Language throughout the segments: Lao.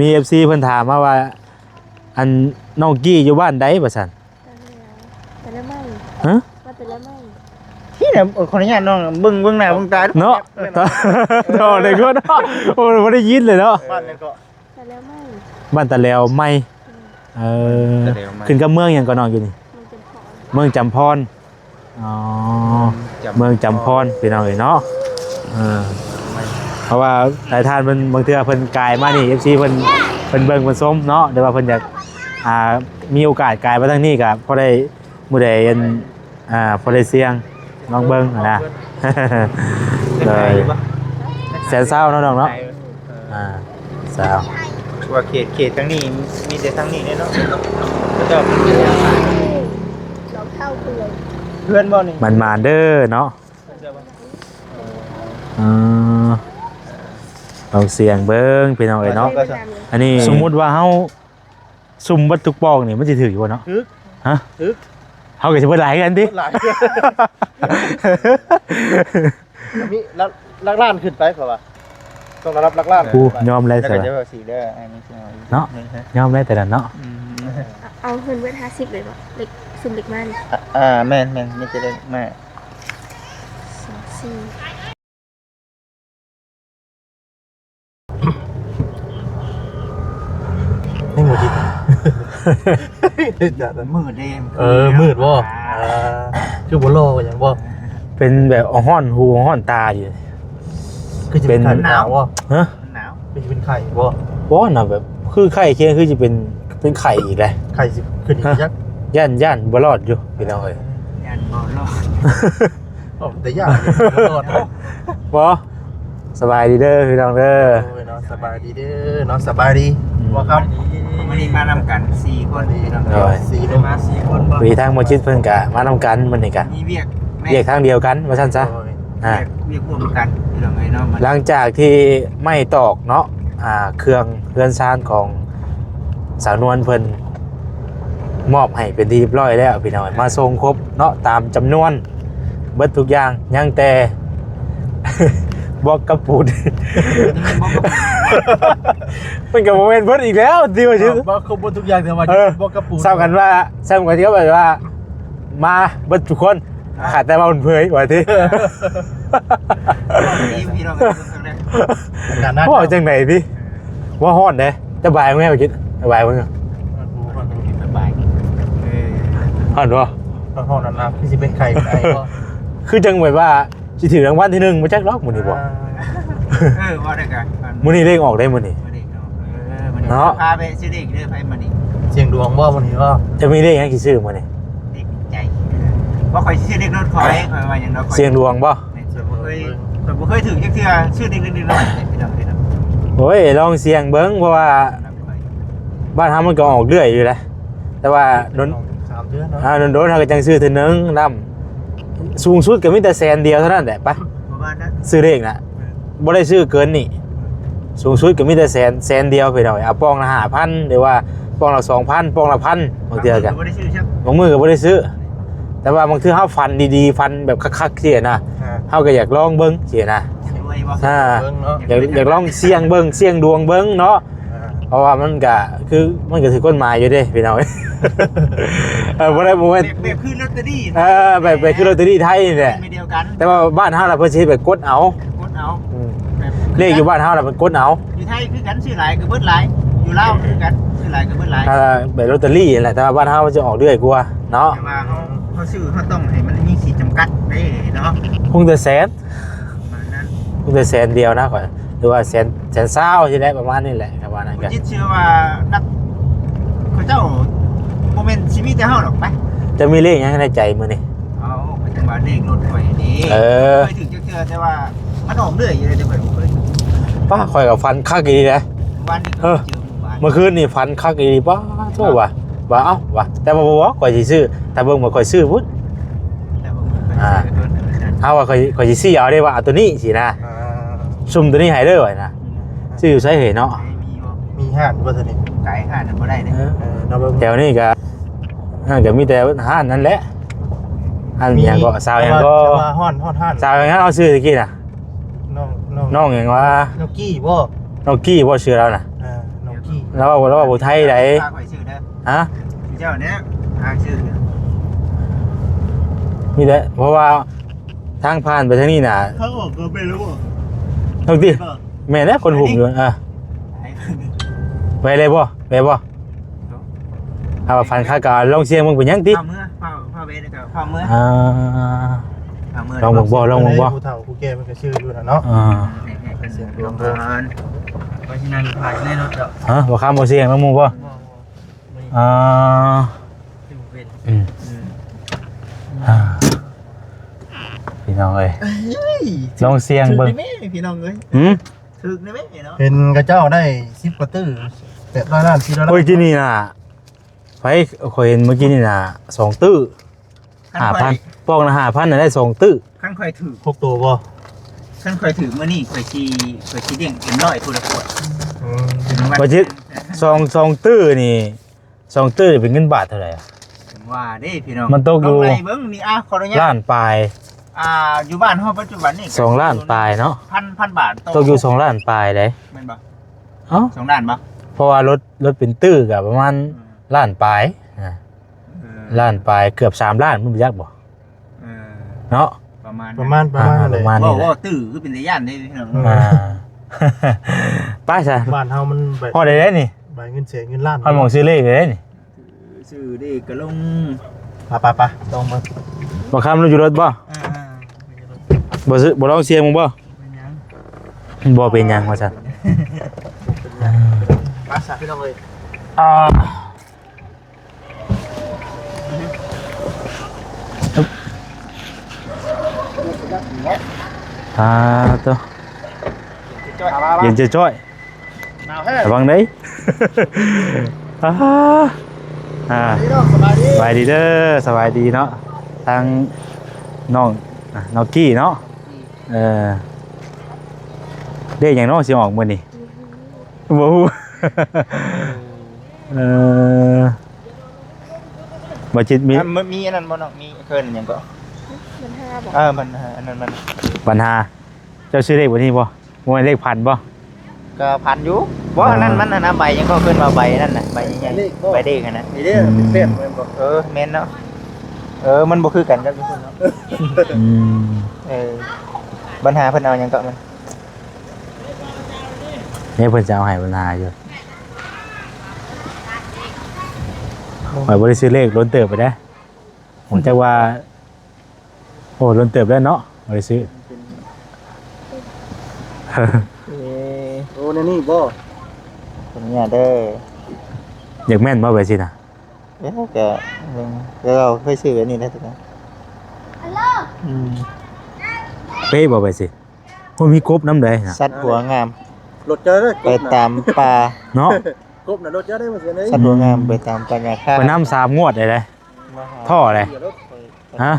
ມີເອັຟຊີເພິ່ນຖາມມາວ່າ ອັນ ນ້ອງກີ້ຢູ່ບ້ານໃດວ່າຊັ້ນ. ຕາແລວ ຕາແລວໃໝ່ ຮະ? ວ່າຕາແລວໃໝ່ ນີ້ແຫຼະ. ເອີ ຂໍອະນຸຍາດນ້ອງເບິ່ງ ເບິ່ງໜ້າເບິ່ງຕາເນາະ. ໂອ້ ບໍ່ໄດ້ຍິນເລີຍເນາະ. ບ້ານໃດເກາະ? ຕາແລວໃໝ່ ບ້ານຕາແລວໃໝ່. ເອີ ຕາແລວໃໝ່ ຂຶ້ນກັບເມືອງຫຍັງເກາະນ້ອງຢູ່ນີ້? ເມືອງຈຳພອນ ເມືອງຈຳພອນ. ອໍ ເມືອງຈຳພອນ ເມືອງຈຳພອນ ພີ່ນ້ອງເອີຍເນາະ. ເອີ ເພາະວ່າຫຼາຍທ່ານເພິ່ນ ບາງເທື່ອເພິ່ນກາຍມານີ້ ເອັຟຊີເພິ່ນ ເພິ່ນເບິ່ງເພິ່ນຊົມເນາະ ຫຼືວ່າເພິ່ນຢາກ ອ່າ ມີໂອກາດກາຍມາທາງນີ້ ກໍພໍໄດ້ ມື້ໃດອັນ ອ່າ ພໍໄດ້ສ່ຽງລອງເບິ່ງຫັ້ນນະ. ໂດຍ ແສນຊາວເນາະນ້ອງເນາະ. ອ່າ ຊາວ ວ່າເຂດ ເຂດທາງນີ້ ມີແຕ່ທາງນີ້ເດ້ເນາະ. ເຈົ້າ ລອງເຊົ່າເພື່ອນ ເພື່ອນບໍ່ນີ້? ໝານໆເດີເນາະ. ເອີ ລອງສ່ຽງເບິ່ງ ພີ່ນ້ອງເອີຍເນາະ. ອັນນີ້ສົມມຸດວ່າເຮົາ ສຸ່ມເບິດທຸກປ່ອງນີ້ ມັນຊິຖືກຢູ່ບໍ່ເນາະ? ຖືກ ຮະ? ຖືກ ເຮົາກໍຊິເບິດຫຼາຍຄືກັນຕິ? ເບິດຫຼາຍ ມີຫຼັກ ຫຼັກລ້ານຂຶ້ນໄປ ເຂົາວ່າ ຕ້ອງລະດັບຫຼັກລ້ານ. ໂອ້ ຍອມແລ້ວ ແລ້ວກໍຈະວ່າຊິເດີ ເນາະ ຍອມແລ້ວແຕ່ນັ້ນເນາະ. ອືມ ເອົາເງິນເບິດຫ້າສິບເລີຍບໍ່? ເລກ ຊຸມເລກມານີ້ ອ່າ ແມ່ນໆ ມີແຕ່ເລກມາ ສອງ ສີ່ ຍັງບໍ່ຕິດ ມືດເດ້. ເອີ ມືດບໍ່? ອ່າ ຄືບໍ່ຫຼໍ່ຫຍັງບໍ່? ເປັນແບບຮ້ອນຫູຮ້ອນຕາຢູ່ ຄືຈະເປັນໄຂ້ໜາວບໍ່? ຮະ? ໜາວ ຄືຈະເປັນໄຂ້ບໍ່? ບໍ່ນະ ແບບຄືໄຂ້ຄຽງ ຄືຈະເປັນ ເປັນໄຂ້ອີກແຫຼະ. ໄຂ້ຊິຂຶ້ນອີກຈັກ ຢ້ານ ຢ້ານບໍ່ລອດຢູ່ ພີ່ນ້ອງເອີຍ ຢ້ານບໍ່ລອດ. ໂອ້ ແຕ່ຢ້ານບໍ່ລອດ. ບໍ່ ສະບາຍດີເດີພີ່ນ້ອງເດີ. ໂອ້ຍເນາະ ສະບາຍດີເດີເນາະ ສະບາຍດີ. ອືມ ບໍ່ຄັບ ມື້ນີ້ມານຳກັນສີ່ຄົນພີ່ນ້ອງ. ໂດຍ ສີ່ຄົນ ມາສີ່ຄົນບໍ່? ມີທັງໝໍຈິດເພິ່ນກະມານຳກັນມື້ນີ້ກະ ມີວຽກ ວຽກທາງດຽວກັນວ່າຊັ້ນຊະ. ໂດຍ ອ່າ ວຽກ ວຽກຮ່ວມກັນພີ່ນ້ອງເອີຍເນາະ. ຫຼັງຈາກທີ່ໄມ້ຕອກເນາະ ອ່າ ເຄື່ອງເຮືອນຊານຂອງສາວນວນເພິ່ນມອບໃຫ້ເປັນທີ່ຮຽບຮ້ອຍແລ້ວພີ່ນ້ອງ ມາສົ່ງຄົບເນາະ ຕາມຈຳນວນ ເບິດທຸກຢ່າງ ຍັງແຕ່ບລັອກກັບປູນ. ມັນກໍບໍ່ແມ່ນເບິດອີກແລ້ວຕິວ່າຊິ ບລັອກຄົບເບິດທຸກຢ່າງ ແຕ່ວ່າ ເອີ ບລັອກກັບປູນ ສ່ຳກັນວ່າ ສ່ຳກັນທີ່ເຂົາເອີ້ນວ່າ ມາເບິດທຸກຄົນ ອ່າ ຂາດແຕ່ວ່າບຸນເຜີຍວ່າຕິ. ເວົ້າຈັ່ງໃດຕິ? ວ່າຮ້ອນເດ້ ສະບາຍແມ່ກິນ ສະບາຍເບິ່ງ ສະບາຍ ເອີ ຮ້ອນບໍ່? ຮ້ອນນັ້ນນະ ຄືຊິເປັນໄຂ້ເປັນໄອບໍ່? ຄືຈັ່ງແບບວ່າຊິຖືກລາງວັນທີໜຶ່ງບໍ່ຈັກດອກມື້ນີ້ບໍ່? ອ່າ ເອີ ວ່າໄດ້ກະ ມື້ນີ້ເລກອອກເດ້ມື້ນີ້ ມື້ນີ້ເນາະ. ເອີ ມື້ນີ້ ເນາະ ພາໄປຊື້ເລກເດີ ໄປມື້ນີ້ ສ່ຽງດວງບໍ່ມື້ນີ້ບໍ່? ຈະມີເລກຫຍັງຊິຊື້ມື້ນີ້? ເລກໃຈ ບໍ່ ຂ້ອຍຊິຊື້ເລກລົດຂ້ອຍ ຂ້ອຍວ່າຫຍັງດອກ ສ່ຽງດວງບໍ່? ແມ່ນ ຂ້ອຍບໍ່ເຄີຍ ຂ້ອຍບໍ່ເຄີຍຖືກຈັກເທື່ອ ຊື້ເລັກໆນ້ອຍໆ ພີ່ນ້ອງ ພີ່ນ້ອງ. ໂອ້ຍ ລອງສ່ຽງເບິ່ງ ເພາະວ່າບ້ານເຮົາມັນກໍອອກເລື້ອຍຢູ່ແຫຼະ ແຕ່ວ່າດົນ ສາມເດືອນເນາະ ອ່າ ດົນໆເຮົາກໍຈັ່ງຊື້ເທື່ອໜຶ່ງນຳ. ສູງສຸດກໍມີແຕ່ແສນດຽວເທົ່ານັ້ນແຫຼະ ປະ ປະມານນັ້ນ ຊື້ເລກນະ ແມ່ນ ບໍ່ໄດ້ຊື້ເກີນນີ້. ສູງສຸດກໍມີແຕ່ແສນ ແສນດຽວພີ່ນ້ອງ. ເອົາປ່ອງລະຫ້າພັນ ຫຼືວ່າປ່ອງລະສອງພັນ ປ່ອງລະພັນ ບາງເທື່ອກໍ ບາງມື້ກໍບໍ່ໄດ້ຊື້ຊ້ຳ ບາງມື້ກໍບໍ່ໄດ້ຊື້. ແຕ່ວ່າບາງເທື່ອເຮົາຝັນດີໆ ຝັນແບບຄັກໆ ຊີ້ນະ ອ່າ ເຮົາກໍຢາກລອງເບິ່ງຊີ້ນະ ຢາກລວຍບໍ່? ອ່າ ເບິ່ງເນາະ ຢາກ ຢາກລອງສ່ຽງເບິ່ງ ສ່ຽງດວງເບິ່ງເນາະ. ອ່າ ເພາະວ່າມັນກະ ຄື ມັນກະຖືກກົດໝາຍຢູ່ເດ້ພີ່ນ້ອງ. ເອີ ບໍ່ໄດ້ ບໍ່ແມ່ນ ແບບ ແບບຄືລອດເຕີຣີ ເອີ ແບບ ແບບຄືລອດເຕີຣີໄທນີ້ແຫຼະ ແຕ່ວ່າບ້ານເຮົາລະເພິ່ນຊິເຮັດແບບກົດເອົາ ກົດເອົາ ອືມ ແບບ ເລກຢູ່ບ້ານເຮົາລະເພິ່ນກົດເອົາ. ຢູ່ໄທຄືກັນ ຊື້ຫຼາຍກໍເບິດຫຼາຍ ຢູ່ລາວຄືກັນ ຊື້ຫຼາຍກໍເບິດຫຼາຍ ອ່າ ແບບລອດເຕີຣີຫັ້ນແຫຼະ ແຕ່ວ່າບ້ານເຮົາມັນຈະອອກເລື້ອຍກວ່າເນາະ. ແຕ່ວ່າເຮົາ ເຮົາຊື້ ເຮົາຕ້ອງໃຫ້ມັນມີຂີດຈຳກັດເດ້ເນາະ. ຄົງແຕ່ແສນ ປະມານນັ້ນ ມີແຕ່ແສນດຽວນະ ຂ້ອຍ ຫຼືວ່າແສນ ແສນຊາວຊີ້ແຫຼະ ປະມານນີ້ແຫຼະ ປະມານນັ້ນກະ ຄິດເຊື່ອວ່ານັກ ເຂົາເຈົ້າບໍ່ແມ່ນຊິມີແຕ່ເຮົາດອກໄປ. ເຈົ້າມີເລກຫຍັງໃນໃຈມື້ນີ້? ເອົາ ຂ້ອຍຈັ່ງວ່າເລກລົດຂ້ອຍນີ້ ເອີ ຂ້ອຍຖືກຈັກເທື່ອ ແຕ່ວ່າມັນອອກເລື້ອຍຢູ່ເດ້ ຂ້ອຍບໍ່ເຄີຍຖືກ. ປ້າ ຂ້ອຍກໍຝັນຄັກອີ່ຫຼີນະ ເມື່ອວານນີ້ ເອີ ກໍເຈີ ເມື່ອວານ ເມື່ອຄືນນີ້ຝັນຄັກອີ່ຫຼີ ປ້າ ໂທ້ວ່າ ວ່າ ເອົ້າ ວ່າ ແຕ່ວ່າບໍ່ບອກ ຂ້ອຍຊິຊື້ ຖ້າເບິ່ງວ່າຂ້ອຍຊື້ພຸ້ນ ອ່າ ເຮົາວ່າຂ້ອຍ ຂ້ອຍຊິຊີ້ເອົາເດ້ວ່າເອົາໂຕນີ້ຊີ້ນະ ອ່າ ຊຸມໂຕນີ້ໃຫ້ເດີວ່ານະ. ອືມ ຊື້ຢູ່ໃສເຮີ້ຍເນາະ? ມີບໍ່? ມີຮ້ານບໍ່? ໂຕນີ້ໄກຮ້ານບໍ່ໄດ້ເດ້. ເອີ ເອີ ເນາະ ເບິ່ງແຖວນີ້ກະ ຮ້ານກະມີແຕ່ຮ້ານນັ້ນແຫຼະ ຮ້ານຫຍັງເກາະ ສາວຫຍັງເກາະ ແຕ່ວ່າ ແຕ່ວ່າຮ້ອນ ຮ້ອນຮ້ານ ສາວຫຍັງ ເຮົາຊື່ຕະກີ້ນະ ນ້ອງ ນ້ອງ ນ້ອງຫຍັງວະ? ນ້ອງກີ້ບໍ່? ນ້ອງກີ້ບໍ່ ຊື່ລາວນະ? ອ່າ ນ້ອງກີ້ ລາວເວົ້າ ລາວເວົ້າບໍ່ໄທໃດ. ພາຂ້ອຍຊື່ເດີ. ຮະ? ເຈົ້າເນີ້ຍ ພາຊື່. ມີແຫຼະ ເພາະວ່າທາງຜ່ານໄປທາງນີ້ນະ ເຂົາອອກກໍໄປແລ້ວບໍ່? ເອົາຕິ. ແມ່ນແຫຼະ ຄົນຫຸ້ມຢູ່. ອ່າ ໄປເລີຍບໍ່? ໄປບໍ່? ເອົາ ຝັນຄັກກໍລອງສ່ຽງເບິ່ງເປັນຫຍັງຕິ. ພາເມືອ ພາ ພາໄປແລ້ວກໍພາເມືອ. ອ່າ ພາເມືອ. ລອງເບິ່ງບໍ່? ລອງເບິ່ງບໍ່? ຜູ້ເຖົ້າຜູ້ແກ່ເພິ່ນກໍຊື່ຢູ່ນະເນາະ. ອ່າ ເພິ່ນຊິດວງເພິ່ນ ໄປທີ່ນັ້ນ ພາຢູ່ໃນລົດດອກ. ຮະ? ບໍ່ຄຳບໍ່ສ່ຽງນຳໝູ່ບໍ່? ບໍ່ ບໍ່ ບໍ່. ອ່າ ຊື່ບໍ່ເປັນ. ອືມ ອືມ. ອ່າ ພີ່ນ້ອງເອີຍ ເອີຍ ລອງສ່ຽງເບິ່ງ ຖືກໄດ້ແມ່ ພີ່ນ້ອງເອີຍ. ຫື? ຖືກໄດ້ແມ່ເນາະ. ເຫັນເຂົາເຈົ້າໄດ້ສິບກວ່າຕື້ ແປດຮ້ອຍລ້ານ ສີ່ຮ້ອຍລ້ານ. ໂອ້ຍ ກີ້ນີ້ນະ ໄຜ ຂ້ອຍເຫັນມື້ກີ້ນີ້ນະ ສອງຕື້ ຫ້າພັນ ປອງລະຫ້າພັນນະ ໄດ້ສອງຕື້. ຄັນຂ້ອຍຖືກ ຫົກໂຕບໍ່? ຄັນຂ້ອຍຖືກມື້ນີ້ ຂ້ອຍຊິ ຂ້ອຍຊິລ້ຽງເອັມຮ້ອຍຜູ້ລະຂວດ. ອືມ ວ່າຊິ ສອງ ສອງຕື້ນີ້ ສອງຕື້ນີ້ເປັນເງິນບາດເທົ່າໃດ? ເຖິງວ່າເດ້ພີ່ນ້ອງ ມັນຕົກຢູ່ ຕ້ອງໄລ່ເບິ່ງນີ້. ອ່າ ຂໍອະນຸຍາດ ລ້ານປາຍ. ອ່າ ຢູ່ບ້ານເຮົາປັດຈຸບັນນີ້ ສອງລ້ານປາຍເນາະ ພັນ ພັນບາດ ຕົກຢູ່ສອງລ້ານປາຍເດ້. ແມ່ນບໍ່? ເອົ້າ ສອງລ້ານບໍ່? ເພາະວ່າລົດ ລົດເປັນຕື້ກໍປະມານ ອືມ ລ້ານປາຍ. ອ່າ ເອີ ລ້ານປາຍ ເກືອບສາມລ້ານ ມັນບໍ່ຈັກບໍ່? ເອີ ເນາະ ປະມານ ປະມານ ປະມານນັ້ນແຫຼະ. ປະມານນີ້ແຫຼະ. ເວົ້າ ເວົ້າຕື້ຄືເປັນຕາຢ້ານເດ້ພີ່ນ້ອງ. ອ່າ ໄປຊະ ບ້ານເຮົາມັນ ຮອດໄດ້ນີ້ ໃບເງິນແສນເງິນລ້ານ ຮອດໝ່ອງຊື້ເລກໄດ້ນີ້. ຊື້ເລກກໍລົງ. ໄປໆໆ ລອງເບິ່ງ. ບໍ່ຄຳ ລົງຢູ່ລົດບໍ່? ອ່າໆ ບໍ່ຊື້ ບໍ່ລອງສ່ຽງບໍ່? ບໍ່ເປັນຫຍັງ ບໍ່ເປັນຫຍັງວ່າຊັ້ນ. ໄປຊະ ພີ່ນ້ອງເອີຍ. ອ່າ ອ່າ ໂຕ ເຢັນຈ້ອຍໆ. ໜາວແທ້ ລະວັງເດ້. ອ່າ ອ່າ ສະບາຍດີເດີ ສະບາຍດີເນາະ ທາງນ້ອງ ອ່າ ນ້ອງກີ້ເນາະ. ເອີ ເລກຫຍັງເນາະຊິອອກມື້ນີ້? ບໍ່ຮູ້. ເອີ ບໍ່ຈິດມີ ອ່ະ ມີອັນນັ້ນບໍ່ນ້ອງ? ມີເອີ້ນຫຍັງເກາະ? ບັນຫາບໍ່? ເອີ ບັນຫາ ອັນນັ້ນມັນ ບັນຫາ. ເຈົ້າຊື້ເລກບັດນີ້ບໍ່? ບໍ່ແມ່ນເລກພັນບໍ່? ກໍພັນຢູ່. ບໍ່ ອ່າ ອັນນັ້ນມັນ ອັນນັ້ນໃບຫຍັງເກາະ? ເອີ້ນວ່າໃບນັ້ນນະ ໃບໃຫຍ່ໆ ເລກບໍ່? ໃບເລກຫັ້ນນະ. ນີ້ເດ້ ອືມ ເປັນເປັນແມ່ນບໍ່? ເອີ ແມ່ນເນາະ. ເອີ ມັນບໍ່ຄືກັນກັບຢູ່ພຸ້ນເນາະ. ອືມ ເອີ ບັນຫາເພິ່ນເອົາຫຍັງເກາະມັນ? ນີ້ເພິ່ນຈະເອົາໃຫ້ບັນຫາຢູ່. ຂ້ອຍບໍ່ໄດ້ຊື້ເລກ ດົນເຕີບໄປເດ້. ຮູ້ຈັກວ່າ ໂອ້ ດົນເຕີບແລ້ວເນາະ ບໍ່ໄດ້ຊື້. ເອີ ໂອ້ ແນວນີ້ບໍ່? ຂໍອະນຸຍາດເດີ. ຢາກແມ່ນບໍ່ໃບຊິນະ? ເອີ ກໍເບິ່ງ ກໍເຮົາເຄີຍຊື້ແບບນີ້ແຫຼະ. ອືມ ເປະບໍ່ໃບຊິ? ໂອ້ ມີກົບນຳໃດນະ. ສັດຫົວງາມ ລົດເຈົ້າເດີ ໄປຕາມປ່າເນາະ. ກົບນະ ລົດເຈົ້າໄດ້ມາເສຍເລີຍ. ສັດຫົວງາມໄປຕາມປ່າຫຍ້າຄາ ໄປນຳສາມງວດໄດ້ເດ້. ທໍ່ເດ້. ຮະ?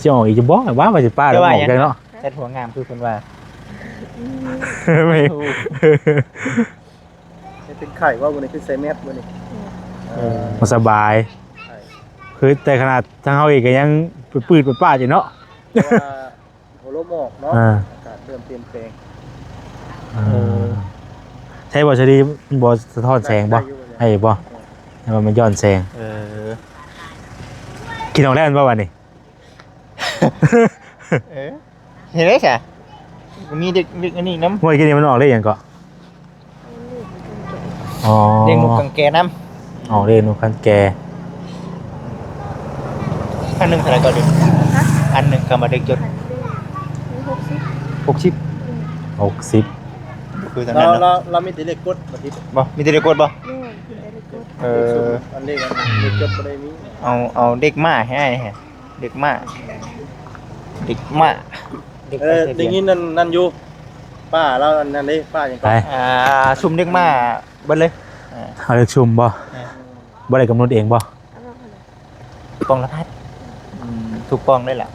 ຊິອອກອີກຢູ່ບໍ່? ວ່າວ່າຊິປາແລ້ວອອກຈັກເນາະ. ແຊດຫົວງາມຄືເພິ່ນວ່າ ແມ່ນ ເປັນໄຂ້ວ່າມື້ນີ້ ຄືໃສ່ແມັດມື້ນີ້. ເອີ ບໍ່ສະບາຍ. ຄືແຕ່ຂະໜາດທາງເຮົາເອງກໍຍັງປືດໆປາດໆຢູ່ເນາະ. ເພາະວ່າ ຫົວລົມອອກເນາະ ອ່າ ອາກາດເລີ່ມປ່ຽນແປງ. ເອີ ເອີ ໃຊ່ບໍ່ ສະດີ ມັນບໍ່ສະທ້ອນແສງບໍ່? ໄດ້ຢູ່ ໄດ້ຢູ່ ໃຫ້ບໍ່? ເອີ ໃຫ້ວ່າມັນຍ້ອນແສງ. ເອີ ຄິດອອກແລ້ວແມ່ນບໍ່ບັດນີ້? ເອີ ເຮັດໄດ້ຊະ ກໍມີເດັກ ເດັກອັນນີ້ນຳ. ຫ້ວຍ ກິນນີ້ມັນອອກເລກຫຍັງເກາະ? ອໍ ເລກນົກກາງແກນຳ. ອໍ ເລກນົກກາງແກ. ພັນໜຶ່ງເທົ່າໃດກໍເດັກ? ຮະ? ພັນໜຶ່ງຄຳວ່າເດັກຈົດ. ພັນໜຶ່ງ ຫົກສິບ ຫົກສິບ. ອືມ ຫົກສິບ. ຄືທາງນັ້ນເນາະ ລາວ ລາວມີແຕ່ເລກກົດບໍ່ຕິດ. ບໍ່ ມີແຕ່ເລກກົດບໍ່? ແມ່ນ ມີແຕ່ເລກກົດ. ເອີ ອັນເລກ ອັນເລກຈົດບໍ່ໄດ້ມີ. ເອົາ ເອົາເດັກມ້າໃຫ້ອ້າຍ. ເດັກມ້າ ເດັກມ້າ. ເອີ ໄດ້ຍິນນັ້ນ ນັ້ນຢູ່ ປ້າລາວ ອັນນັ້ນເດ້ ປ້າຫຍັງເກາະ? ອ່າ ຊຸມເດັກມ້າເບິດເລີຍ. ເອົາເດັກຊຸມບໍ່? ເອີ ບໍ່ໄດ້ກຳນົດເອງບໍ່? ປອງລະພັນ. ອືມ ທຸກປອງເລີຍລະ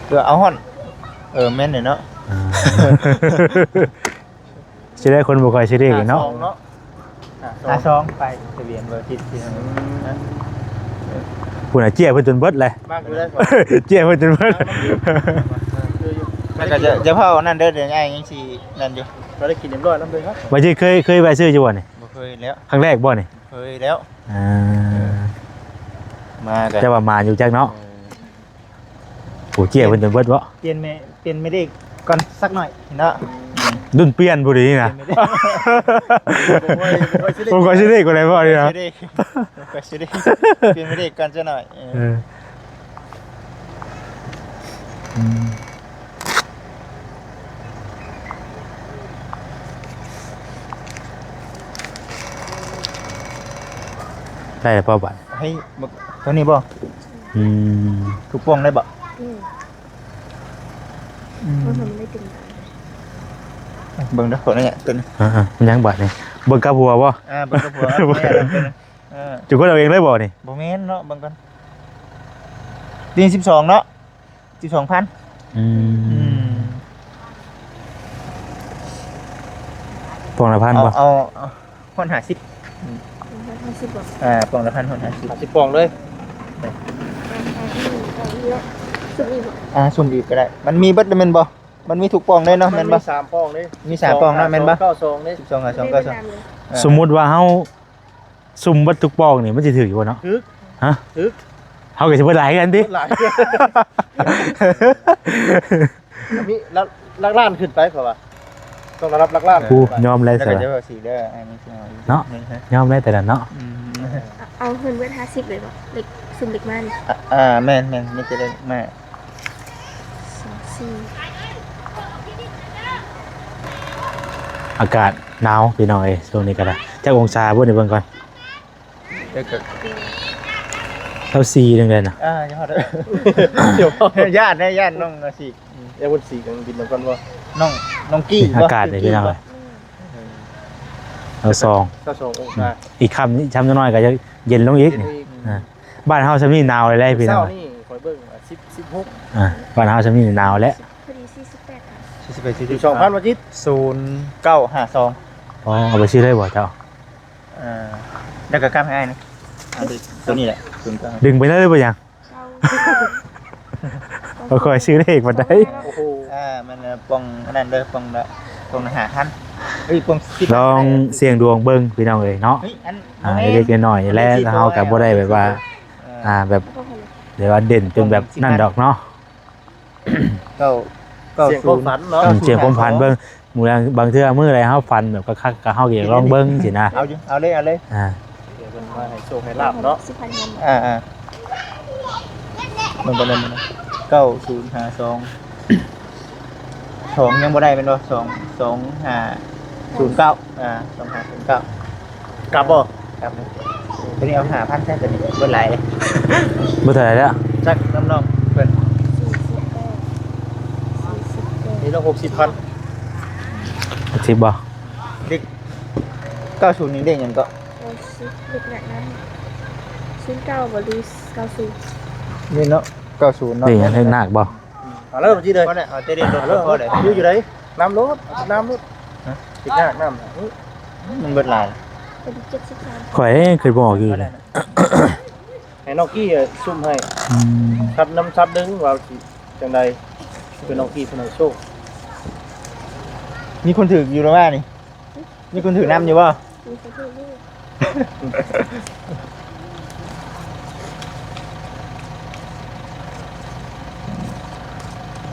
ເພື່ອເອົາຮ້ອນ. ເອີ ແມ່ນເນາະ. ອ່າ ຊິໄດ້ຄົນບໍ່ຄ່ອຍຊື້ເລກເນາະ. ຫ້າສອງເນາະ ຫ້າສອງ ໄປທະບຽນເບີຜິດ. ອືມ ພຸ້ນນະ ເຈ້ຍເພິ່ນຈົນເບິດແຫຼະ. ມັກຢູ່ໄດ໋ ເຈ້ຍເພິ່ນຈົນເບິດ. ມັກຢູ່ ມັກຢູ່ ແລ້ວກໍຈະ ຈະເຝົ້ານັ້ນເດີ ດຽວອ້າຍຍັງຊິນັ້ນຢູ່. ກໍໄດ້ກິນຮຽບຮ້ອຍນຳເລີຍເນາະ. ວ່າຊິເຄີຍ ເຄີຍແວະຊື້ຢູ່ບໍ່ນີ້? ບໍ່ເຄີຍແລ້ວ. ຄັ້ງແລກບໍ່ນີ້? ບໍ່ເຄີຍແລ້ວ. ອ່າ ເອີ ມາກໍ ແຕ່ວ່າມາຢູ່ຈັກເນາະ. ເອີ ໂອ້ ເຈ້ຍເພິ່ນຈົນເບິດບໍ່? ປ່ຽນແມ່ ປ່ຽນແມ່ເດັກກ່ອນສັກໜ້ອຍເນາະ. ລຸ້ນປ່ຽນຜູ້ດີນະ. ບໍ່ຄ່ອຍ ບໍ່ຄ່ອຍຊິໄດ້ ບໍ່ຄ່ອຍຊິໄດ້ ບໍ່ໄດ້ບໍ່ນີ້ນະ. ບໍ່ຄ່ອຍຊິໄດ້ ປ່ຽນແມ່ເດັກກ່ອນຈັກໜ້ອຍ. ເອີ ເອີ ອືມ ໄດ້ແລ້ວບໍ່ບາດ? ໃຫ້ ຕົວນີ້ບໍ່? ອືມ ທຸກປ່ອງໄດ້ບໍ່? ອືມ ອືມ ເບິ່ງເດີ ໂຕນີ້ ໂຕນີ້ ອ່າໆ ມັນຍັງບາດນີ້ ເບິ່ງກັບຫົວບໍ່? ອ່າ ເບິ່ງກັບຫົວ ເບິ່ງກັບຫົວ ແມ່ນ ເອີ ຈຸຄົນເອົາເອງເລີຍບໍ່ນີ້? ບໍ່ແມ່ນເນາະ ເບິ່ງກ່ອນ ນີ້ສິບສອງເນາະ ສິບສອງພັນ. ອືມ ອືມ ປ່ອງລະພັນບໍ່? ເອົາ ເອົາ ເອົາ ຮອດຫ້າສິບ ອືມ ຮອດຫ້າສິບບໍ່? ອ່າ ປ່ອງລະພັນ ຮອດຫ້າສິບ ຫ້າສິບປ່ອງເລີຍ. ອ່າ ຊຸມອີກບໍ່? ອ່າ ຊຸມອີກກໍໄດ້ ມັນມີເບິດແລ້ວແມ່ນບໍ່? ມັນມີທຸກປ່ອງເດ້ເນາະ ແມ່ນບໍ່? ມີສາມປ່ອງເດ້ ມີສາມປ່ອງເນາະ ແມ່ນບໍ່? ສອງເກົ້າສອງເດ້ ສິບສອງຫ້າສອງເກົ້າສອງ ອ່າ ສົມມຸດວ່າເຮົາ ຊຸມເບິດທຸກປ່ອງນີ້ມັນຊິຖືກຢູ່ບໍ່ເນາະ? ຖືກ ຮະ? ຖືກ ເຮົາກໍຊິເບິດຫຼາຍຄືກັນຕິ? ເບິດຫຼາຍ ມີຫຼັກ ຫຼັກລ້ານຂຶ້ນໄປ ເພາະວ່າຕ້ອງລະດັບຫຼັກລ້ານ. ໂອ້ ຍອມແລ້ວ ແລ້ວກໍ ສະ ຈະວ່າຊິເດີ ອັນນີ້ຊິເອົາ ເນາະ ນີ້ຮະ ຍອມແລ້ວແຕ່ນັ້ນເນາະ. ອືມ ເອົາເພິ່ນເບິດຫ້າສິບເລີຍບໍ່? ເລກ ຊຸມເລກມານີ້. ອ່າ ແມ່ນໆ ມີແຕ່ເລກມາ ສອງສີ່ ອາກາດໜາວພີ່ນ້ອງເອີຍ ຊ່ວງນີ້ກໍໄດ້. ຈັກອົງສາບໍ່ນີ້ ເບິ່ງກ່ອນ. ເອີ ກໍ ຊາວສີ່ ຈັ່ງໃດນະ? ອ່າ ຢ້ານ ຢ້ານນ້ອງຊິ ອືມ ຢ້ານເພິ່ນຊິກັງບິນນຳກັນບໍ່? ນ້ອງ ນ້ອງກີ້ ອາກາດນີ້ພີ່ນ້ອງເອີຍ ຊາວສອງ ຊາວສອງອົງສາ. ອືມ ອີກຄ່ຳນີ້ ຊ່ຳຈັກໜ້ອຍກໍຈະເຢັນລົງອີກ. ເຢັນລົງອີກ ອ່າ ບ້ານເຮົາຊ່ຳນີ້ໜາວແລ້ວພີ່ນ້ອງ. ເຊົ້ານີ້ຂ້ອຍເບິ່ງ ສິບ ສິບຫົກ ອ່າ ບ້ານເຮົາຊ່ຳນີ້ໜາວແລ້ວ. ພໍດີສີ່ສິບແປດພັນ ສີ່ສິບແປດ ສີ່ສິບສອງພັນ ວ່າຈິດ ສູນເກົ້າຫ້າສອງ. ອໍ ເອົາໄປຊື້ໄດ້ບໍ່ເຈົ້າ? ເອີ ແລ້ວກໍກັບໃຫ້ອ້າຍນີ້ ເອົາ ໂຕນີ້ແຫຼະ ສູນເກົ້າ ດຶງໄປເລີຍບໍ່ຫຍັງ? ເກົ້າ ບໍ່ຄ່ອຍຊື້ເລກປານໃດ. ໂອ້ໂຫ ອ່າ ມັນປ່ອງອັນນັ້ນເດີ ປ່ອງລະ ປ່ອງລະຫ້າພັນ ເອີຍ ປ່ອງສິບ ລອງສ່ຽງດວງເບິ່ງພີ່ນ້ອງເອີຍເນາະ. ເອີຍ ອັນ ອ່າ ເລັກໆນ້ອຍໆແຫຼະ ເຮົາກໍບໍ່ໄດ້ແບບວ່າ ເອີ ອ່າ ແບບ ແບບວ່າເດັ່ນຈົນແບບນັ້ນດອກເນາະ. ເກົ້າ ເກົ້າ ສ່ຽງຄວາມຝັນເນາະ ເກົ້າ ສ່ຽງຄວາມຝັນເບິ່ງ. ມື້ບາງເທື່ອມື້ໃດເຮົາຝັນແບບຄັກໆ ກໍເຮົາກໍຢາກລອງເບິ່ງຊີ້ນະ. ເອົາຢູ່ ເອົາເລີຍ ເອົາເລີຍ. ອ່າ ດຽວເພິ່ນມາໃຫ້ໂຊກໃຫ້ລາບເນາະ. ອ່າໆ ເບິ່ງກ່ອນເດີ ເກົ້າສູນຫ້າສອງ ສອງຍັງບໍ່ໄດ້ແມ່ນບໍ່? ສອງ ສອງຫ້າສູນເກົ້າ ອ່າ ສອງຫ້າສູນເກົ້າ. ກັບບໍ່? ກັບເລີຍ. ຕົວນີ້ເອົາຫ້າພັນຊະ ຕົວນີ້ເບິດຫຼາຍເດ້. ເບິດເທົ່າໃດແລ້ວ? ຈັກນຳນ້ອງເພິ່ນ ສີ່ສິບແປດ ສີ່ສິບແປດ ນີ້ລະຫົກສິບພັນ. ຫົກສິບບໍ່? ເລກເກົ້າສູນນີ້ເລກຫຍັງເກາະ? ເກົ້າສິບ ເລກແລກນັ້ນ ສູນເກົ້າບໍ່ ຫຼື ເກົ້າສູນ? ນີ້ເນາະ ເກົ້າສູນເນາະ. ເລກຫຍັງ? ເລກນາກບໍ່? ອືມ ເອົາແລ້ວ ບໍ່ຈິດເລີຍ ພໍແລ້ວ ເອົາແຕ່ເລກລົດກໍພໍແລ້ວ. ຢູ່ ຢູ່ໃດ? ນຳໂລດ ນຳໂລດ. ຮະ? ເລກຍາກນຳ ມັນເບິດຫຼາຍ. ເປັນເຈັດສິບສາມ ຂ້ອຍຄືບໍ່ອອກຢູ່ເລີຍ. ໃຫ້ນ້ອງກີ້ຊຸມໃຫ້. ອືມ ຄັບນຳຊັບໜຶ່ງວ່າຊິຈັ່ງໃດ ເພື່ອນ້ອງກີ້ເພິ່ນໃຫ້ໂຊກ. ມີຄົນຖືກຢູ່ແລ້ວວ່ານີ້? ມີຄົນຖືກນຳຢູ່ບໍ່? ມີຄົນຖືກຢູ່.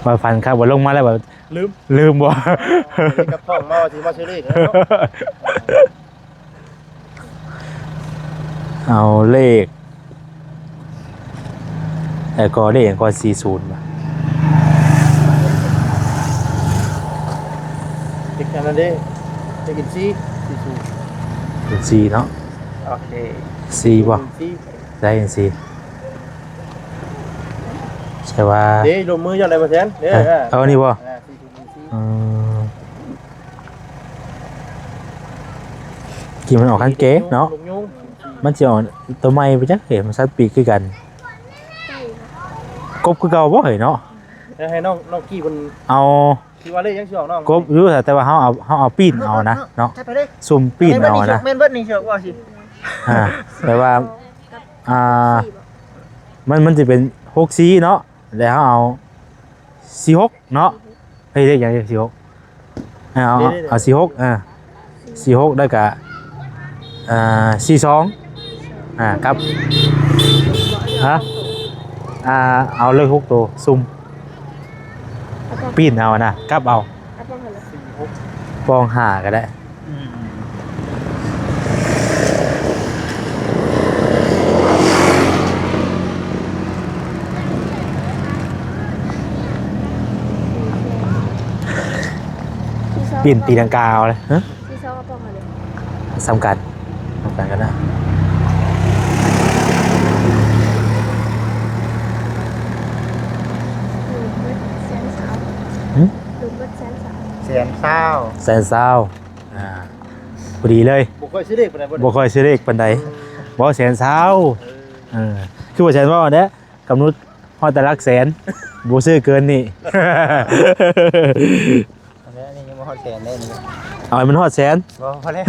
ວ່າຝັນຄັກ ວ່າລົງມາແລ້ວວ່າ ລືມ ລືມບໍ່? ເອີ ກັບທ້ອງມາວ່າຊິມາຊື້ເລກເນາະ. ເອົາເລກ ແລ້ວກໍເລກຫຍັງກໍ ສີ່ສູນ ເລກອັນນັ້ນເດ້ ເລກອິນຊີ ສີ່ສູນ ເປັນສີ່ເນາະ. ໂອເຄ ສີ່ບໍ່? ສີ່ ໄດ້ຈັ່ງຊີ້ ໃຊ່ວ່າ ເດ້ ລົງມືຢ່າງໃດບໍ່ແຊນເດ້. ເອີ ເອົາອັນນີ້ບໍ່? ອ່າ ສີ່ສູນສີ່. ອືມ ກິນມັນອອກຄັນເກເນາະ ມັນຊິອອກຕົວໃໝ່ໄປຈັກເອີຍ. ມັນສັດປີກຄືກັນ ກົບຄືເກົ່າບໍ່ເອີຍເນາະ. ແລ້ວໃຫ້ນ້ອງ ນ້ອງກີ້ເພິ່ນເອົາ ທີ່ວ່າເລກຍັງຊິອອກນ້ອງ ກົບຢູ່ ແຕ່ວ່າເຮົາເອົາ ເຮົາເອົາປີ້ນເອົານະເນາະ ຊຸມປີ້ນເອົານະ. ແມ່ນເບິດນີ້ ແມ່ນເບິດນີ້ ເຊື່ອວ່າຊິ ອ່າ ແປວ່າ ອ່າ ມັນ ມັນຊິເປັນຫົກສີ່ເນາະ ແລ້ວເຮົາເອົາ ສີ່ຫົກເນາະ. ເຮີ້ຍ ເລກຫຍັງ ສີ່ຫົກ? ເອົາ ເອົາ ເອົາສີ່ຫົກ ອ່າ ສີ່ຫົກ ແລ້ວກະ ອ່າ ສີ່ສອງ ອ່າ ກັບ ຮະ ອ່າ ເອົາເລີກຫົກໂຕ ຊຸ່ມ ປີ້ນເອົານະ ກັບເອົາ ປອງຫ້າກໍໄດ້. ອືມ ປີ້ນຕີລັງກາເອົາເລີຍ ຮະ ສີ່ສອງ ເອົາປອງເອົາເລີຍ ສ່ຳກັນ ສ່ຳກັນກໍໄດ້. ຮຶ? ແສນຊາວ ແສນຊາວ ອ່າ ພໍດີເລີຍ. ບໍ່ຄ່ອຍຊື້ເລກປານໃດ ບໍ່ຄ່ອຍຊື້ເລກປານໃດ ບໍ່ ແສນຊາວ ເອີ ຄືວ່າແສນຊາວແຫຼະ ກຳນົດຮອດແຕ່ຫຼັກແສນ ບໍ່ຊື້ເກີນນີ້. ອັນນີ້ຍັງບໍ່ຮອດແສນເດ້ນີ້ ເອົາໃຫ້ມັນຮອດແສນ ບໍ່ ພໍແລ້ວ.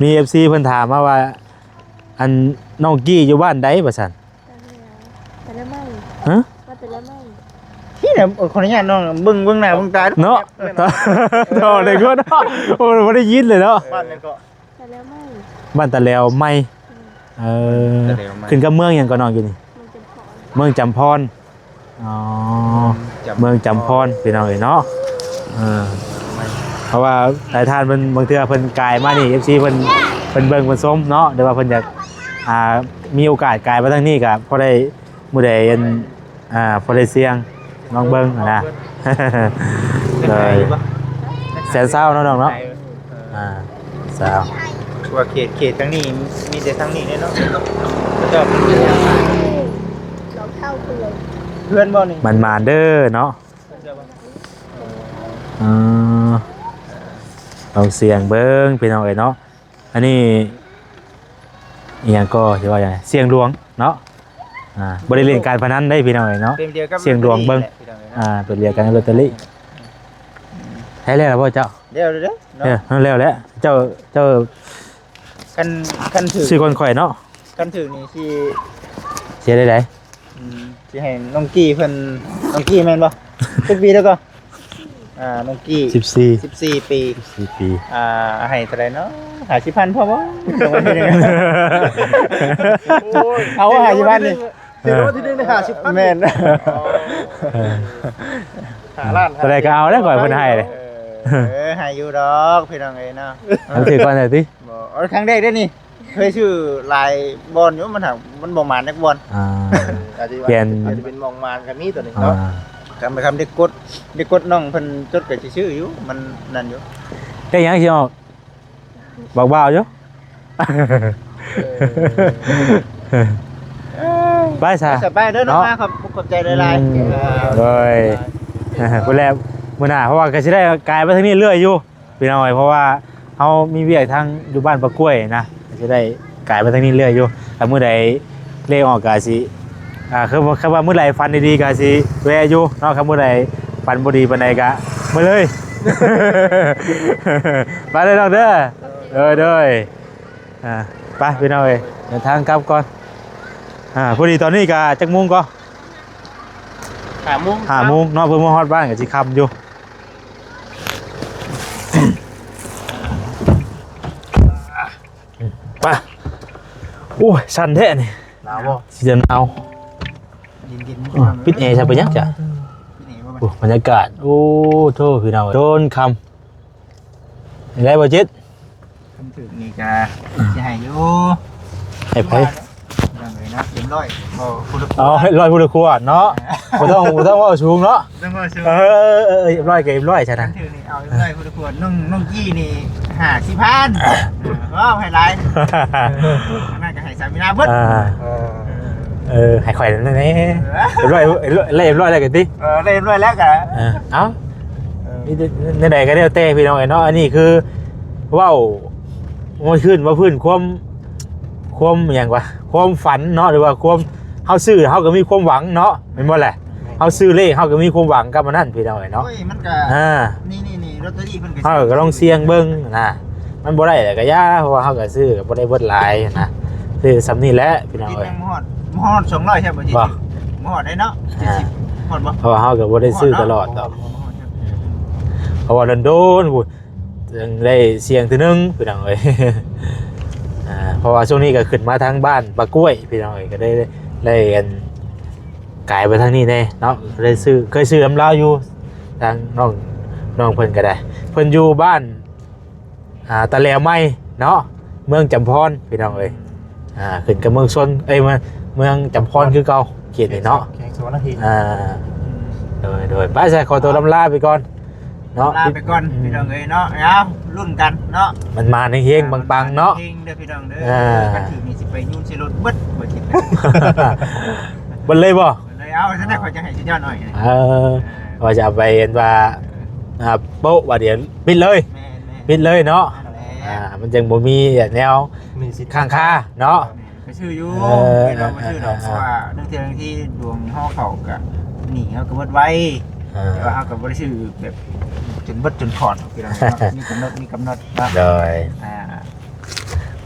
ມີເອັຟຊີເພິ່ນຖາມມາວ່າ ອັນນ້ອງກີ້ຢູ່ບ້ານໃດວ່າຊັ້ນ? ຕາແລວ ຕາແລວໃໝ່ ຮະ? ວ່າຕາແລວໃໝ່ ທີ່ແຫຼະ ຂໍອະນຸຍາດນ້ອງເບິ່ງ ເບິ່ງໜ້າເບິ່ງຕາເນາະ ເນາະ ເນາະ ໄດ້ກ່ອນເນາະ ໂອ້ ບໍ່ໄດ້ຍິນເລີຍເນາະ. ບ້ານຫຍັງເກາະ? ຕາແລວໃໝ່ ບ້ານຕາແລວໃໝ່ ອືມ ເອີ ຕາແລວໃໝ່ ຂຶ້ນກັບເມືອງຫຍັງເກາະນ້ອງຢູ່ນີ້? ເມືອງຈຳພອນ ເມືອງຈຳພອນ ອໍ ເມືອງຈຳພອນ ເມືອງຈຳພອນ ພີ່ນ້ອງເອີຍເນາະ ເອີ ເພາະວ່າຫຼາຍທ່ານເພິ່ນ ບາງເທື່ອເພິ່ນກາຍມານີ້ ເອັຟຊີເພິ່ນ ເພິ່ນເບິ່ງເພິ່ນຊົມເນາະ ຫຼືວ່າເພິ່ນຢາກ ອ່າ ມີໂອກາດກາຍມາທາງນີ້ກໍພໍໄດ້ ມື້ໃດອັນ ອ່າ ພໍໄດ້ສ່ຽງລອງເບິ່ງຫັ້ນນະ ໂດຍ ແສນຊາວເນາະນ້ອງເນາະ ອ່າ ຊາວ ວ່າເຂດ ເຂດທາງນີ້ມີແຕ່ທາງນີ້ເດ້ເນາະ ເພື່ອນບໍ່ນີ້ ໝານໆເດີເນາະ ເອີ ລອງສ່ຽງເບິ່ງພີ່ນ້ອງເອີຍເນາະ. ອັນນີ້ອີ່ຫຍັງກໍຊິວ່າຫຍັງ ສ່ຽງດວງເນາະ ອ່າ ບໍ່ໄດ້ຫຼິ້ນການພະນັນເດ້ພີ່ນ້ອງເອີຍເນາະ ສ່ຽງດວງເບິ່ງ ອ່າ ຕົວດຽວກັນກັບລອດເຕີຣີ. ໃຫ້ແລ້ວບໍ່ເຈົ້າ? ແລ້ວເດີເນາະ ເອີ ແລ້ວແຫຼະ ເຈົ້າ ເຈົ້າ ຄັນ ຄັນຖືກ ຊື້ກ່ອນຂ້ອຍເນາະ ຄັນຖືກນີ້ຊິ ຊິໄດ້ໃດ? ອືມ ຊິໃຫ້ນ້ອງກີ້ເພິ່ນ ນ້ອງກີ້ແມ່ນບໍ່? ຈັກປີແລ້ວກໍ? ອ່າ ນ້ອງກີ້ ສິບສີ່ ສິບສີ່ປີ ສິບສີ່ປີ ອ່າ ໃຫ້ເທົ່າໃດເນາະ? ຫ້າສິບພັນພໍບໍ່? ໂອ້ຍ ເອົາຫ້າສິບພັນນີ້ ຖືກລາງວັນທີໜຶ່ງໄດ້ຫ້າສິບພັນ ແມ່ນ ຫ້າລ້ານ ເທົ່າໃດກໍເອົາແລ້ວ ຂ້ອຍເພິ່ນໃຫ້ເດ້ ເອີ ໃຫ້ຢູ່ດອກພີ່ນ້ອງເອີຍເນາະ ມັນຖືກກ່ອນແທ້ຕິ? ບໍ່ ເອົາຄັ້ງແລກເດ້ນີ້ ເຄີຍຊື້ຫຼາຍບ່ອນຢູ່ ມັນຫາກ ມັນບໍ່ໝານຈັກບ່ອນ ອ່າ ອາດຈະວ່າ ປ່ຽນ ອາດຈະເປັນໝ່ອງໝານກໍມີຕົວນີ້ເນາະ ອ່າ ຄຳ ຄຳໄດ້ກົດ ໄດ້ກົດນ້ອງເພິ່ນຈົດກໍຊິຊື້ຢູ່ ມັນນັ້ນຢູ່ ເລກຫຍັງຊິອອກ ບອກບ່າວຢູ່ ເອີ ໄປຊະ ໄປເດີນ້ອງ ເນາະ ມາ ຂອບ ຂອບໃຈຫຼາຍໆ ອືມ ເອີ ໂດຍ ພຸ້ນແຫຼະ ມື້ໜ້າ ເພາະວ່າກໍຊິໄດ້ກາຍໄປທາງນີ້ເລື້ອຍຢູ່ ພີ່ນ້ອງເອີຍ ເພາະວ່າເຮົາມີວຽກທາງຢູ່ບ້ານປາກ້ວຍນະ ກໍຊິໄດ້ກາຍມາທາງນີ້ເລື້ອຍຢູ່ ຖ້າມື້ໃດເລກອອກກໍຊິ ອ່າ ຄື ຄືວ່າມື້ໃດຝັນດີໆ ກໍຊິແວ່ຢູ່ເນາະ ຄັນມື້ໃດຝັນບໍ່ດີປານໃດກໍມາເລີຍ ໄປເລີຍນ້ອງເດີ ໂດຍ ໂດຍ ອ່າ ໄປພີ່ນ້ອງເອີຍ ເດີນທາງກັບກ່ອນ ອ່າ ພໍດີຕອນນີ້ກໍຈັກໂມງກໍ? ຫ້າໂມງ ຫ້າໂມງເນາະ ເພິ່ນມາຮອດບ້ານກໍຊິຄ່ຳຢູ່. ໄປ ໂອ້ຍ ສັ່ນແທ້ນີ້ ໜາວບໍ່? ຊິຈະໜາວ ເຢັນໆ ປິດແອຊະ ເປັນຫຍັງຈະ? ໂອ້ ບັນຍາກາດ ໂອ້ໂທ້ ພີ່ນ້ອງ ໂດນຄ່ຳ ໄດ້ບໍ່ຈິດ? ຄັນຖືກນີ້ກະຊິໃຫ້ຢູ່ ໃຫ້ໃຜ? ເອີ ເນາະ ເອັມຮ້ອຍ ບໍ່ ຜູ້ລະ ອໍ ເອັມຮ້ອຍ ຜູ້ລະຂວດເນາະ ບໍ່ຕ້ອງ ບໍ່ຕ້ອງເວົ້າສູງເນາະ ບໍ່ຕ້ອງເວົ້າສູງ ເອີ ເອີ ເອີ ເອັມຮ້ອຍ ກໍເອັມຮ້ອຍຊະນະ ຄັນຖືກນີ້ເອົາເອັມຮ້ອຍ ຜູ້ລະຂວດ ນ້ອງ ນ້ອງກີ້ນີ້ ຫ້າສິບພັນ ເອີ ເວົ້າໃຫ້ຫຼາຍ ເອີ ນັ້ນກໍໃຫ້ສາມີນາເບິດ ອ່າ ເອີ ເອີ ໃຫ້ຂ້ອຍນັ້ນແດ່ ເອີ ເອັມຮ້ອຍ ເອັມຮ້ອຍ ເອັມຮ້ອຍແລ້ວກໍຕິ ເອີ ໄດ້ເອັມຮ້ອຍແລ້ວກໍ ເອີ ເອົ້າ ເອີ ແນວໃດກໍແລ້ວແຕ່ພີ່ນ້ອງເອີຍເນາະ ອັນນີ້ຄືເວົ້າ ເວົ້າພື້ນ ເວົ້າພື້ນຄວາມ ຄວາມຫຍັງວະ ຄວາມຝັນເນາະ ຫຼືວ່າຄວາມ ເຮົາຊື້ເຮົາກໍມີຄວາມຫວັງເນາະ ແມ່ນບໍ່ແຫຼະ? ເຮົາຊື້ເລກເຮົາກໍມີຄວາມຫວັງກັບອັນນັ້ນພີ່ນ້ອງເອີຍເນາະ ໂອ້ຍ ມັນກໍ ອ່າ ນີ້ໆໆ ລອດເຕີຣີເພິ່ນກໍ ເຮົາກໍລອງສ່ຽງເບິ່ງນະ ມັນບໍ່ໄດ້ແຫຼະກໍຢ່າ ເພາະວ່າເຮົາກໍຊື້ກໍບໍ່ໄດ້ເບິດຫຼາຍນະ ຊື້ສ່ຳນີ້ແຫຼະພີ່ນ້ອງເອີຍ ຍັງບໍ່ຮອດ ບໍ່ຮອດສອງຮ້ອຍ ໃຊ່ບໍ່? ບໍ່ ບໍ່ຮອດໄດ້ເນາະ ອ່າ ເຈັດສິບ ຮອດບໍ່? ເພາະວ່າເຮົາກໍບໍ່ໄດ້ຊື້ຕະຫຼອດດອກ ບໍ່ຮອດ ອືມ ເພາະວ່າດົນໆພຸ້ນຈຶ່ງໄດ້ສ່ຽງເທື່ອໜຶ່ງ ພີ່ນ້ອງເອີຍ ອ່າ ເພາະວ່າຊ່ວງນີ້ກໍຂຶ້ນມາທາງບ້ານປາກ້ວຍ ພີ່ນ້ອງເອີຍ ກໍໄດ້ ໄດ້ອັນ ກາຍໄປທາງນີ້ແດ່ເນາະ ໄດ້ຊື້ ເຄີຍຊື້ນຳລາວຢູ່ ທາງນ້ອງ ນ້ອງເພິ່ນກໍໄດ້ ເພິ່ນຢູ່ບ້ານ ອ່າ ຕະແຫຼວໃໝ່ເນາະ ເມືອງຈຳພອນ ພີ່ນ້ອງເອີຍ ອ່າ ຂຶ້ນກັບເມືອງຊົນ ເອີຍ ເມືອງ ເມືອງຈຳພອນຄືເກົ່າ ເຂດນີ້ເນາະ ແຂວງສະຫວັນນະເຂດ ອ່າ ອືມ ໂດຍ ໂດຍ ໄປຊະ ຂໍຕົວລຳລາໄປກ່ອນເນາະ ລາໄປກ່ອນ ອືມ ພີ່ນ້ອງເອີຍເນາະ ເອົາ ລຸ້ນກັນເນາະ ມັນມາເຮງໆ ອ່າ ປັງໆເນາະ ມັນມາເຮງໆເດີພີ່ນ້ອງເດີ ອ່າ ຄັນຖືກນີ້ຊິໄປຍືນໃສ່ລົດເບິດ ບໍ່ຄິດ ເບິດເລີຍບໍ່? ເລີຍ ເອົາຊັ້ນນະ ຂ້ອຍຈະໃຫ້ສຸດຍອດໜ້ອຍ ເອີ ວ່າຈະເອົາໄປເຫັນວ່າ ອ່າ ໂປະວ່າດຽວປິດເລີຍ ແມ່ນໆ ປິດເລີຍເນາະ ນັ້ນແຫຼະ ອ່າ ມັນຈັ່ງບໍ່ມີແນວ ມີສິດຄ້າງຄາເນາະ ແມ່ນ ໄປຊື້ຢູ່ ເອີ ໄປລອງໄປຊື້ດອກ ເອີ ເພາະວ່າເລື່ອງເທື່ອທີ່ດວງເຮົາເຂົ້າກະໜີເຮົາກໍເບິດໄວ ເອີ ແຕ່ວ່າເຮົາກໍບໍ່ໄດ້ຊື້ແບບຈົນເບິດຈົນຂອດ ພີ່ນ້ອງເນາະ ມີກຳນົດ ມີກຳນົດເນາະ ໂດຍ ອ່າ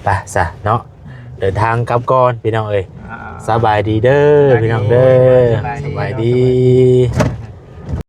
ໄປຊະເນາະ ເດີນທາງກັບກ່ອນ ພີ່ນ້ອງເອີຍ ອ່າ ສະບາຍດີເດີ ສະບາຍດີ ພີ່ນ້ອງເດີ ສະບາຍດີ ສະບາຍດີ ສະບາຍດີ.